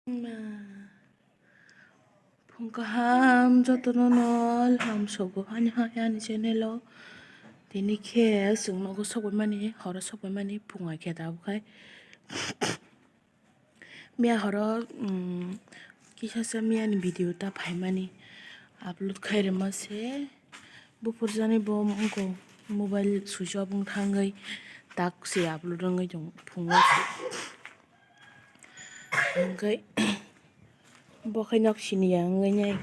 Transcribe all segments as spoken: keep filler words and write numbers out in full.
Ma. Phung kaham jotono no lam sogo hani hai ani channel o. Tini khe chwng nogo sokbai mani, horo sokbai mani, phung hai khe tabuk khai. Miya horo, um, kisa sa miya ni video ta phaimani upload khai rwma se. Buphur jani bo wngkho mobile switch off wng thangwi tak se upload wngwi tong phungo se. Hwnkhe bo khe nok sini ya wngwi nai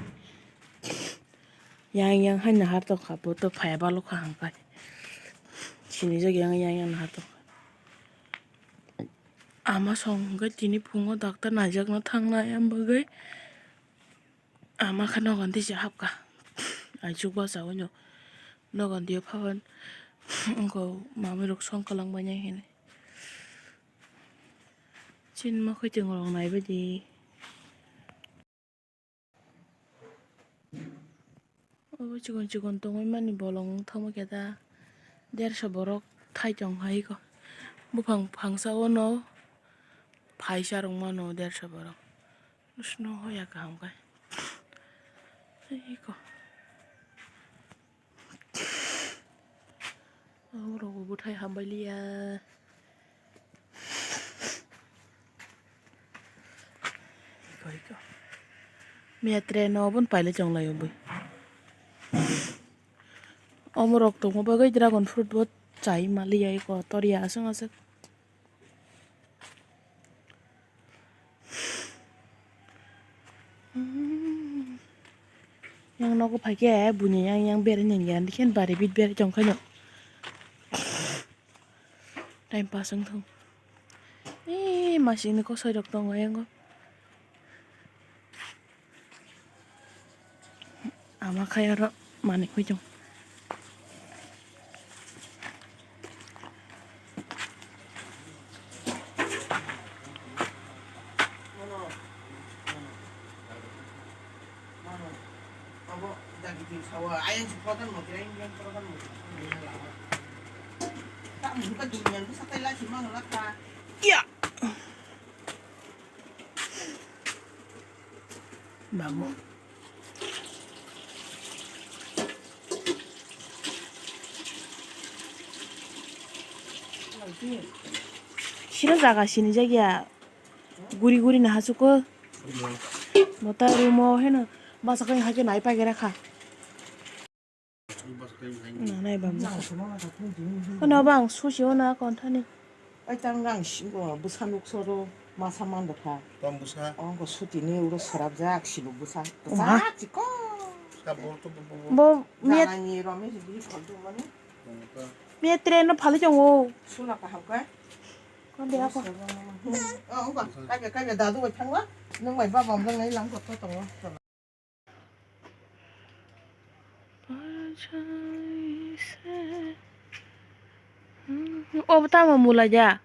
yang yang hai nahar tongkha bo to phaiya balokha hwnkhe sinijak yang yang yang nahar tongkha. Ama song hwnkhe tini phungo doctor naijakna thangnai, am bagwi ama khe nogon tisa hapkha. Aichuk bachawino nogon tio phaban wngkho, mamirok song kwlangbainai hinwi. Chini ma khwtwng rok naibaidi. Obo chikon chikon tongwi mani bolong wng thangma khe da dersa borok thai tong hai kho. Buphang phangsa o no phaisa rwng mano dersa borok. Snow hoya kaham khe. Tei kho. Orogo bwthai hambai liya. Iko, iko. Miya train no obo pailai chonglai o bui. Omorok tongma bagwi dragon fruit bo chai maliya iko toriya aswk aswk. Yang nogo phaikhe buini yang yang berai nangya, dikhe bari bit berai tongkhaino. Time pass wng thung. Ee, masini kosoi rok tongo yango. Ama khai oro manwi koi tong. Ya. Babu. Siro jaga sini jagya guri guri na hasuko. Mota rumo heno masa kai hake nai pagera kha. Nanai bam. Kono bang susi ona konthani. Ai tang nang singo bwsa nuk soro masa man da kha. Tom bwsa. Ongo suti ni uro sarap jak silu bwsa. Oha. Bwsa chiko. Bo miya. Jalani romi si bi khol tu mani. Miya train no phali tongo. Sula kaham ka. Konde ako. Oh, ongo. Kabe kabe dadu bai thangwa. Nung bai baba mung nai lang ko tongo. Obo tamo mula ya?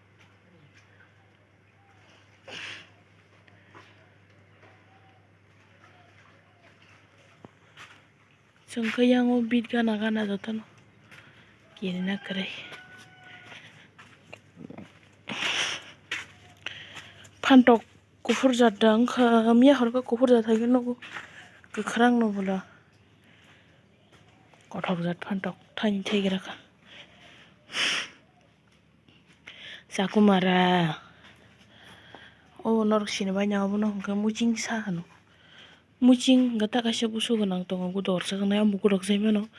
Chwng khe yango bit gana gana jotono kirina kwrwi. Phantok. Kuphur jat da wngkha, miya horkha kuphur jat hai khe nugo, kwkhwrang no bwla kothok jat phantok thaini thaigra kha. Chakumara o norok sini bai na obono hwnkhe muching sa hwno, muching hwnkhe ta kaisa busu gwnang tongo, dorsa gwnang mukurok jai mano,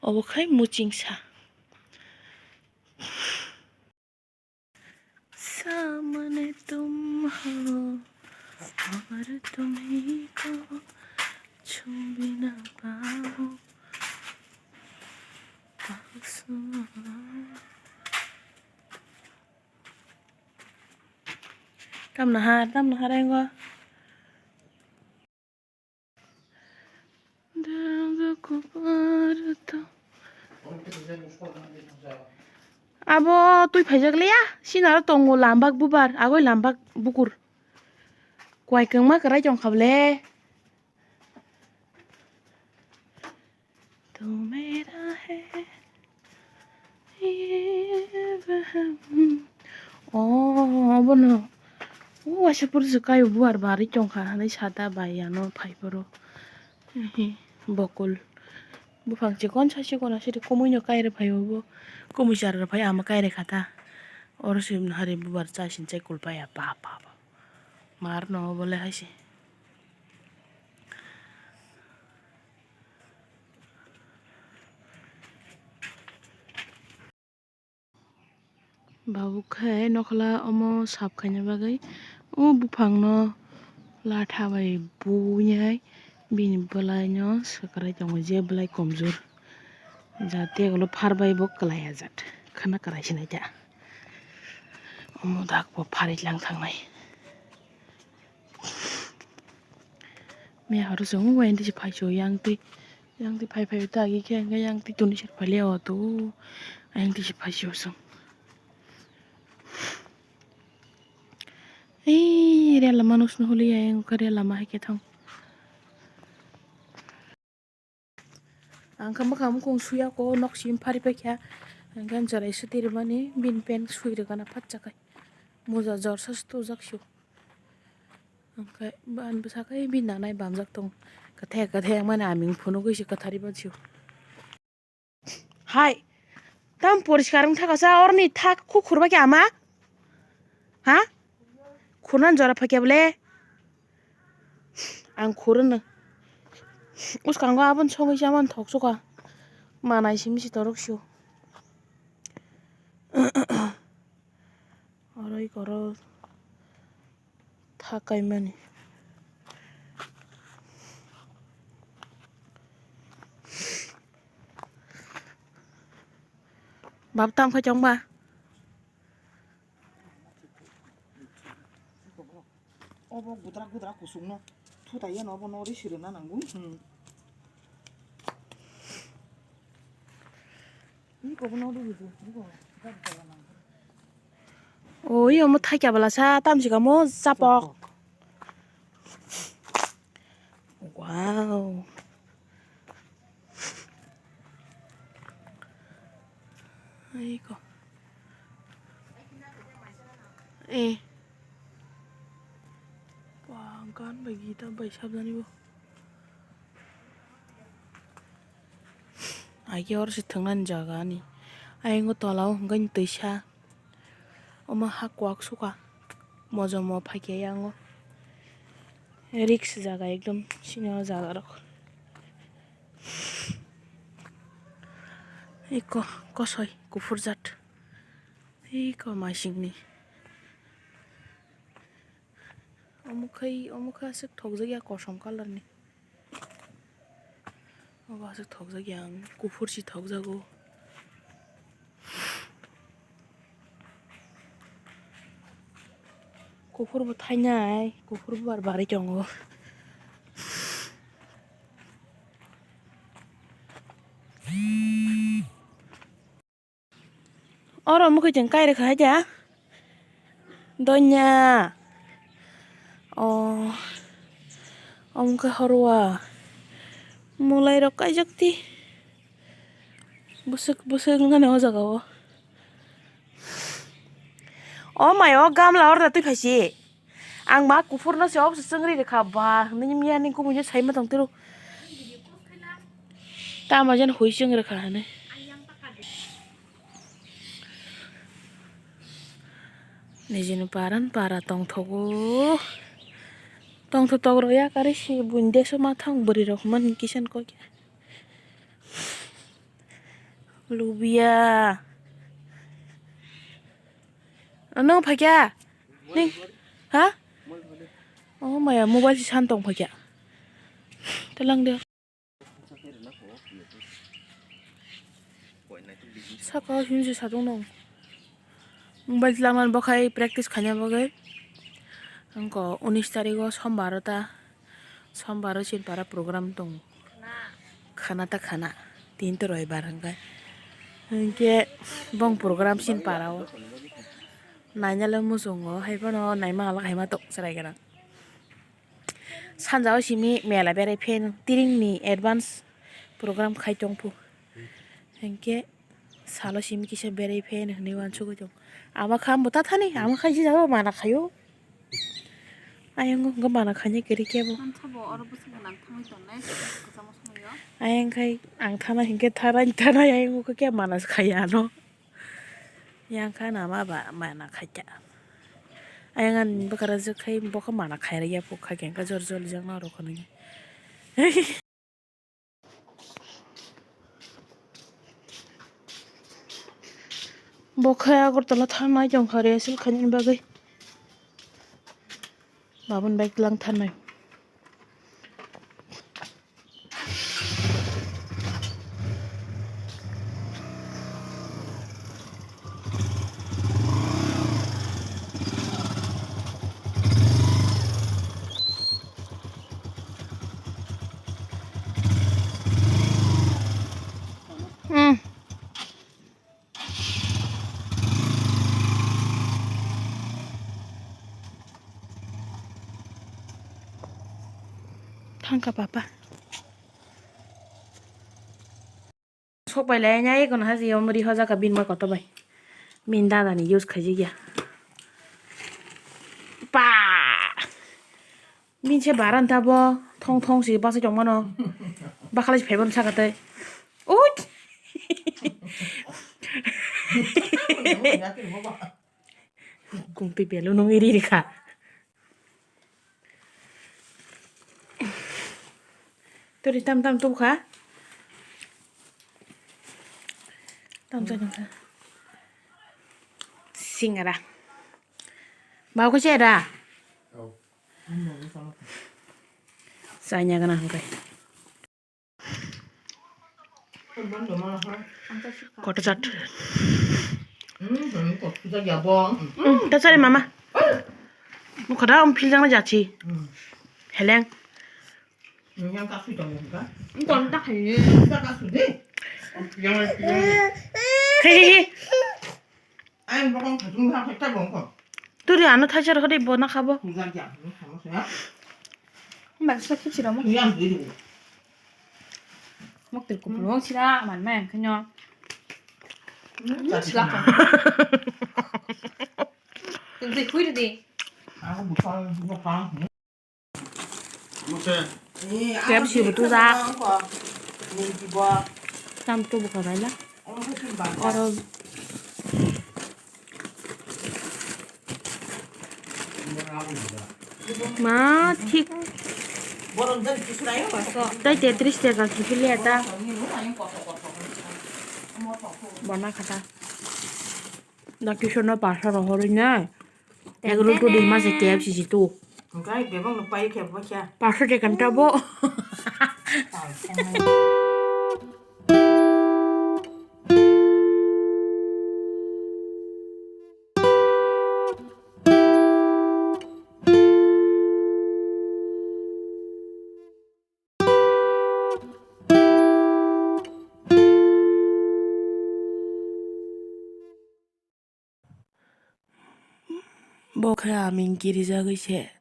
obo khai muching sa. सामने तुम हो और तुम्ही को छू भी ना पाऊं। Tamna har, tamna har engo. Abo twi phaijak liya, sinaro tongo lambak bubar, agoi lambak bukur. Kwai kwngma kwrai tongkha bwle. Tu mera hai. Oh, obono. O, Sipor se kai buar bari tongkha hanai sata bai ano phai phuru. Ehe, bokol. Buphang chikon sa chikon aswk kumui no kaire phai bo. Kumui char phai ama kaire khata. Oro se hari bubar cha sin chai kulpa ya pa pa pa. Mar no bole hai se. Babuk khe nokhola omo sap khaina bagwi o buphangno latha bai buinai bini bwlaino swkrai tongo, je bwlai komjor jate ulo phar bai bo kwlai ajat khana kwlai sinai ta omo dak bo pharik lang thangnai. Me horo chwng o yang tisi phai sio yang twi, yang twi phai phai ta agi khe hwnkhe yang twi toni sir phai liya o to yang tisi phai sio chwng. Ei rel lama nung sino holi ya yang khe rel lama hai khe thang. Ang kha mwkhang mukung suya ko nok sim phari paikha. Ang khe jorai swtwi rwmani bini pant sui rwgana phatsa khai. Moja jor sa stojak sio. Ang khe ban bwsa khai bini nanai bamjak tong. Kathai kathai ang mani aming phunugwi se kwthari ban sio. Hai. Tam poriskar wng thaka sa orni thak khu khurba khe ama? Ha? Khurnan jora phai khe bole? Ang khurwno. Uskango aboni songwi chamani thok suka. Manai simi si torok sio. Oro iko oro thak kaimani. Bab tam khai chong ba? Obo gudrak gudrak kusungno thutai yano obo nori sirwna nango. Hmm. Iko bo nori iko. O, iyo mo thaikya bwla sa tamsi kamo chapok. Wow. Aiko. Eh. Wah, gan bai gita bai sabjani bo. Aike oro se thwngnani jaga ani. Ayang o tola o hwnkhe twisa. Omo ha kwak suka. Mojomo phaikhe yango. Risk jaga ekdom sini o jaga rok. Eko kosoi kuphur jat. Eko masingni. Omo khai, omo khai aswk thokjak ya kosom colour ni. Obo aswk thokjak ya ang, kuphur si thokjago. Kuphur bo thainai, kuphur bo bar bari tongo. Oro mukhuitwng kairwkha haida. Donya. O. Omo khe horwa. Mwlairok kaijak di. Bwswk, bwswk wngmani o jaga o. O mai o gamla orda twi phaisi. Ang ma kuphurno se obse chwngri rwkha ba hinwi miyani kubuino saima tongtwiro. Tamo jen hui chwng rwkha hinwi. Nijini paran para tongthogo. Tongtho tokro yakarwi se buini deso ma thang bwrwi rok mani kisan kokya. Lubia. Ano phaikya? Ning? Ha? Oh maya mobile si san tong phaikya. Telang de. Saka hinsi sadung nong. Mobile telaman bokhai practice khaina bagwi. Angko unis tarigo sombar ta. Sombar o chini para program tong. Khana ta khana. Tin to roibar hwnkhe. Hwnkhe bong program chini para o. Nainale muchungo. Hai phano naima alak hai ma tok chwrai gana. Sanja o simi mela berai phaino tiring ni advance program khai tong phu. Hwnkhe salo simi kisa berai phaino hinwi uansugwi tong. Ama kha ambo ta thani, ama kha jisa o mana khaio. Ayang wngkha mana khaina kwrwi kebo. Ang thabo oro bwswk gwnang thangwi tongnai, kwchangma songwi o. Ayang khai ang thana hinkhe thanai thanai ayang wngkha khe mana se khaiya ano. Yang kha nama ba mana khaikha. Ayang ani bwkha rajwk khai bokha mana khairya pukha khe jor jor jang norok hwnwi. Bo khe Agartala thangnai tongkha rehearsal khainani bagwi. Babun bai tlang thangnai. Hmm. Thangkha papa. Sok bai lai nai kono haji omri hoja ka bin ma koto bai. Min dada ni use khaijak ya. Pa. Min se baran ta bo thong thong si basa chong mano. Bakhalai si phaibo saka tei. Ut. Kung twi belu nung iri ri kha. Turi tam tam tu kha. Tam tam kha. Singara. Bau ko chera. Sanya kana hangkai. Koto chat. Hmm, koto chat ya bong. Hmm, ta sari mama. Mukha da um phil jang na jachi. Hmm. Heleng. Yang ka sui tong ka. Ton ta khai. Ka ka sui de. Yang yang. He he he. Ayang bokong khatung ha khaita bongko. Turi ano thaisa rw hwdai bo na khabo. Tujak ya, ni khamo se ha. Hamba sa khichi ramo. Tuyang dui dui. Mok tir kupulung sira man ma yang khanyo. Hmm, sila ko. Tun tui khui di. Ako bukang bukang. K F C bo tujak. Tam tu buka bai la. Oro. Ma thik. Tai tetris taka kipili eta. Bona khata. Da kisa no pasa rohorwi nai. Egg roll tu di ma se K F C si tu. Hwnkhe bebak no pai khe bo kya. Pasa de kanta bo. Bo khe aming kirijagwi se,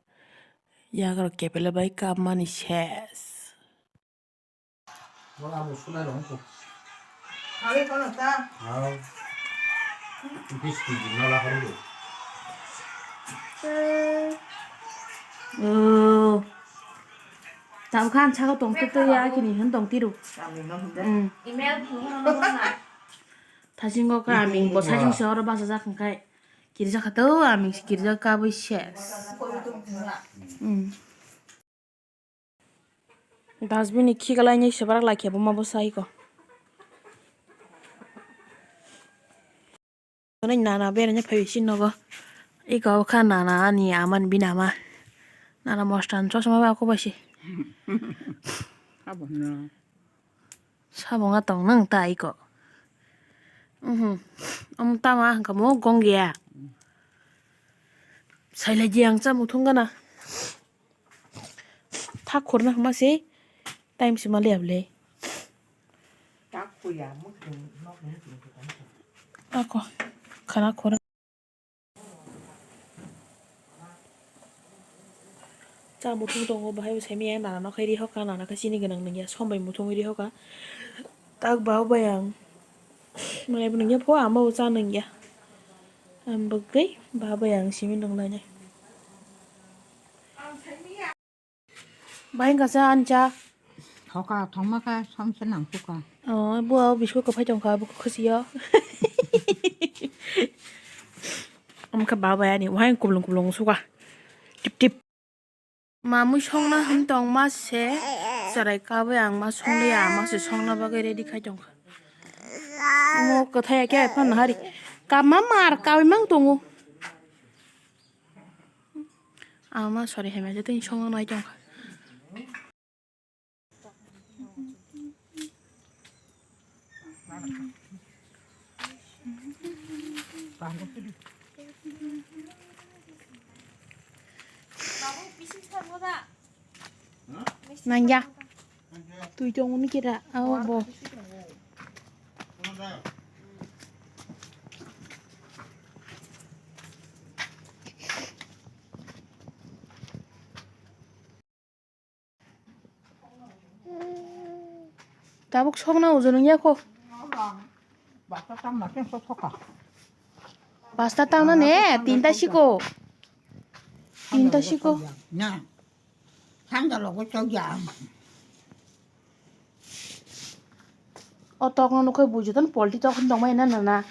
yagrok kepele bai kammani ses. Bo abo sunai rok wngkha. Hao. Bis kg no lahai rw. Oh. Tam khan saka tong tu tu ya kini han tong tiru. Aming no hunda. Hmm. Email phunukna. Thasingo kha aming bo sajing se oro basa jak hwnkhe. Kirja kha to aming se kirja kabui ses. Hmm. Dustbin ni khiklai ni sebarak lai khe bo ma bo sai ko. Ani nana beraina phai si nogo. Iko kha nana ani ama ni bini ama. Nana mostan chosma ba ko baisi. Abo no. Sabonga tong nang ta iko. Mhm. Om tama hangka mo gong ya. Sailai di ang cha muthung gana. Thak khorna hama se time sima le able. Ako khana khor. Cha muthung tongo bahai bo semi yang nana no khai ri hoka nana khe chini gwnang nang ya som bai muthung ri hoka. Tak ba bai ang. Mane bo nang ya pho ama bo cha nang ya. Am bwgwi ba bai ang simi nang nai. Bahai kasa ancha. Thoka thongma kha samsa nang tuka. Oh, bo biskut ko phai tongkha bo khusiyo. Amkha baba yani wahai kublung kublung suka. Tip tip. Mamui songna hwn tong ma se, chwrai kabui ang ma songliya, ma se songna bagwi ready khai tongkha. Omo kwthai ya khe phano hari. Kama mar kaui mang tongo. Ama sorry hai ma je tei songna nai tongkha. Nangya. Twi tong ni kira aw bo. Tabuk sokna uju nung ya kho. Basta tamna khe sok soka. Basta tamna ne, tinta siko. Tinta siko. Na. Sanda logo chok ya. O tok no nukhai bujo ton polti tok hin tong mai na na na.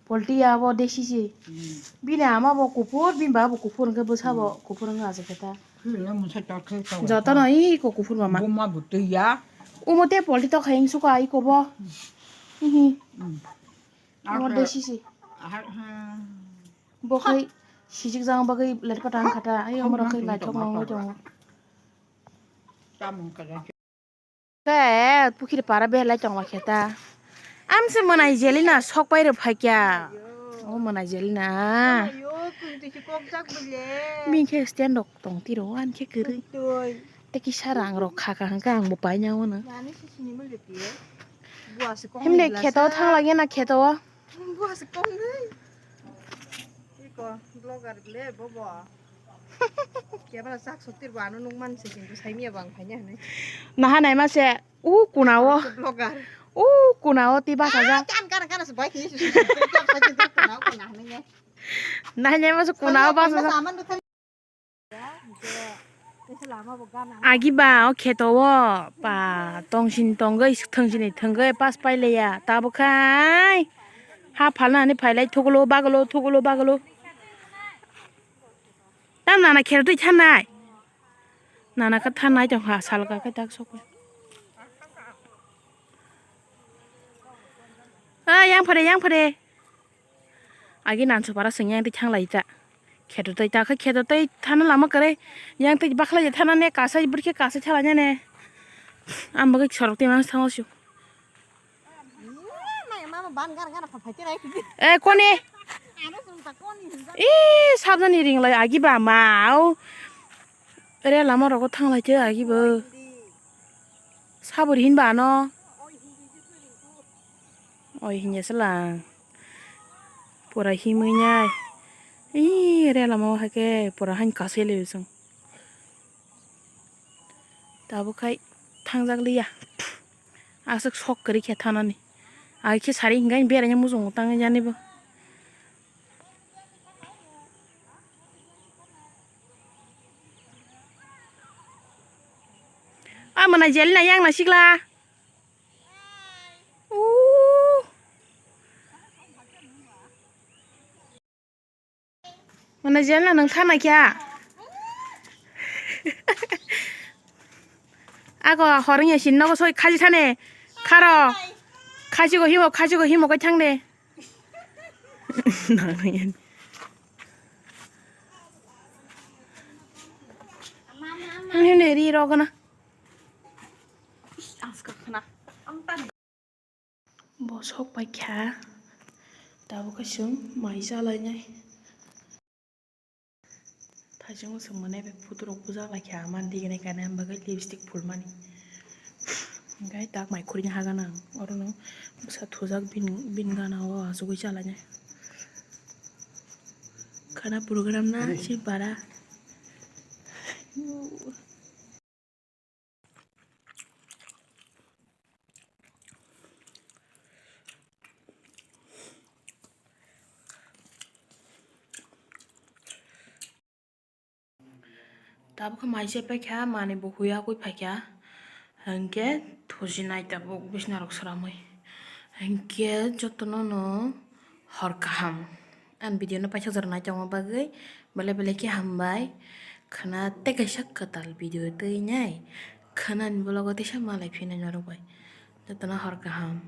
Polti ya bo desi si. Hmm. Bini ama bo kuphur, bini baba bo kuphur, hwnkhe bwsa bo Hmm. kuphur wngkha aswk khe ta. Hmm, ya mwsa tok khe tok Joto ta. No iko kuphur mama. Buma bo twi ya. Umo te polti tok hai wngsuka iko bo. Hmm. Hihi. Hmm. Umo Ar desi si. Ar, hmm. Bo khai sijik jang bagwi let patang khata. Ai Hok omorok khai nang naithok tong nangwi apa? Tongo. Tamung kala. Khe pukhiri para belai tongma khe ta. Amse mwnai jelina sok pai rw phai kya. O mwnai jelina. Ayo, kung twi si kok jak bile. Bini khe stand rok tong tiro, ani khe kwrwi. Twi. Tei kisa rang rok kha kha hwnkhe ang bo pai nang mano. Nani si sini muli pi. Bua se kong Himle ni kheto glasa. Thang lagi na kheto. Bua se kong ni. Iko vlogger le bobo. Camera sak soktir bo ano nung man se kintu sai miya bang phai ni hwnwi. Naha naima se u kuna o. Vlogger. U kuna o ti basa ja. Ah, kan kan kan se bai ki. Kuna o kuna hwnwi ne. Naha naima se kuna o basa ja. Saman do thang. Agi ba o kheto o pa tongsin tongwi thwngsinwi thwngwi pas paileya tabuk khai ha phalna hwnwi phailai thugulo bagulo thugulo bagulo. Tam nana kheto twi thanai nana kha thanai tongkha salka khe tak sokoi. A yang phare yang phare. Agi nansu para sing yang twi thanglai ta. Kheto twi ta khe kheto twi thana lama kwrwi. Yang twi bakhlai thana ne kasai bwrwi khe kasai thalai ne. Ang bagwi sorok twi mang thango su. Eh koni. Ih sabjani ringlai agi ba mau. Re lama rogo thanglai te agi bo. Sabur hin ba no. Oi hinya sala. Pura himwi nai. Ih, re lama o hai khe pura hain kasai le chwng. Tabuk khai thangjak liya. Aswk sok kwrwi khe thanani. Ai khe sari hingai beraina muchungo tangwi jani bo. A mwnai jelina yang na sikla. Mwnai jelina nang thana kya. Ako horong ya sin nogo soi khaji thane. Kharo. Khaji go himo, khaji go himo koi thang de. Himne ri rogana. Bo sok pai kha. Tabuk khe chwng mai cha lainai. Thaichung swngmani bai photo rok bujak lai kha, mani digini kainwi ang bagwi lipstick phulmani. Hwnkhe tak mai khurui hagan ang, orono bwsa thujak bini, bini gana o achugwi chalainai. Khana program na si para. Tabuk khe mai se paikha, manwi bo huya gwi phaikha. Hinkhe thusi nai tabuk bisna rok sramwi. Hinkhe jotono no hor kaham. Ang video no paisa jora nai tongma bagwi belai belai khe hambai. Khwna tei kaisa kwtal video twi nai. Khwnani vlog o teisa malai phina norok bai. Jotono hor kaham.